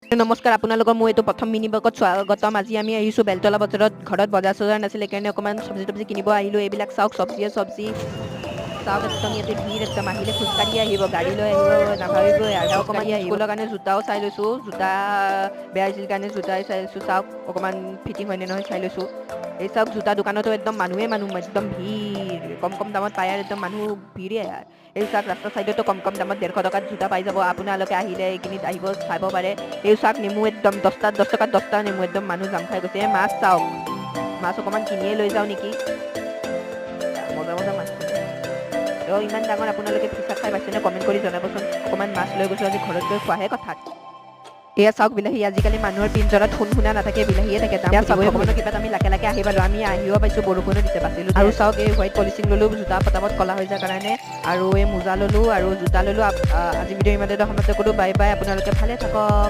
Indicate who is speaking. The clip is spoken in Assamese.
Speaker 1: নমস্কাৰ আপোনালোকৰ, মোৰ এইটো প্ৰথম মিনি ব্লগত স্বাগতম। আজি আমি আহিছোঁ বেলতলা বজাৰত। ঘৰত বজাৰ চজাৰ নাছিলে কাৰণে অকণমান চব্জি তব্জি কিনিব আহিলোঁ। এইবিলাক চাওক, চব্জিয়ে চব্জি চাওক। একদম ইয়াতে ভিৰ একদম। আহিলে খোজকাঢ়ি আহিব, গাড়ী লৈ আহিব নাভাবিবই। আৰু অকণমান স্কুলৰ কাৰণে জোতাও চাই লৈছোঁ। জোতা বেয়া হৈছিল কাৰণে জোতাই চাই লৈছোঁ। চাওক, অকণমান ফিটিং হয়নে নহয় চাই লৈছোঁ। এই চাওক, জোতা দোকানতো একদম মানুহে মানুহ, একদম ভিৰ। কম কম দামত পায় আৰু একদম মানুহ ভিৰে। এই চাওক, ৰাস্তাৰ চাইডতো কম কম দামত 150 টকাত জোতা পাই যাব। আপোনালোকে আহিলে এইখিনিত আহিব, চাব পাৰে। এই চাওক, নেমু একদম 10টাত 10 টকাত 10টা নেমু। একদম মানুহ জাম খাই গৈছে। এই মাছ চাওক, মাছ অকণমান কিনিয়ে লৈ যাওঁ নেকি? মজা মজা মাছ। তো ইমান ডাঙৰ। আপোনালোকে ফিচা খাই পাইছেনে? কমেণ্ট কৰি জনাবচোন। অকণমান মাছ লৈ গৈছোঁ, আজি ঘৰত গৈ খোৱাহে কথা। এয়া চাওক বিলাহী। আজিকালি মানুহৰ পিঞ্জৰাত সোণ শুনা নাথাকে, বিলাহীয়ে থাকে। দাম চাওক, ভগৱানৰ কৃপাত আমি লাকে লাকে আহি পালো। আমি আহিও পাইছো, বৰষুণো দিছে, বাচিলো। আৰু চাওক, এই হোৱাইট পলিচিং ললো, জোতা পটাপট ক'লা হৈ যায় কাৰণে। আৰু এই মোজা ললো আৰু জোতা ললো। আজি ভিডিঅ' ইমানতে সমাপ্ত কৰোঁ। বাই বাই, আপোনালোকে ভালে থাকক।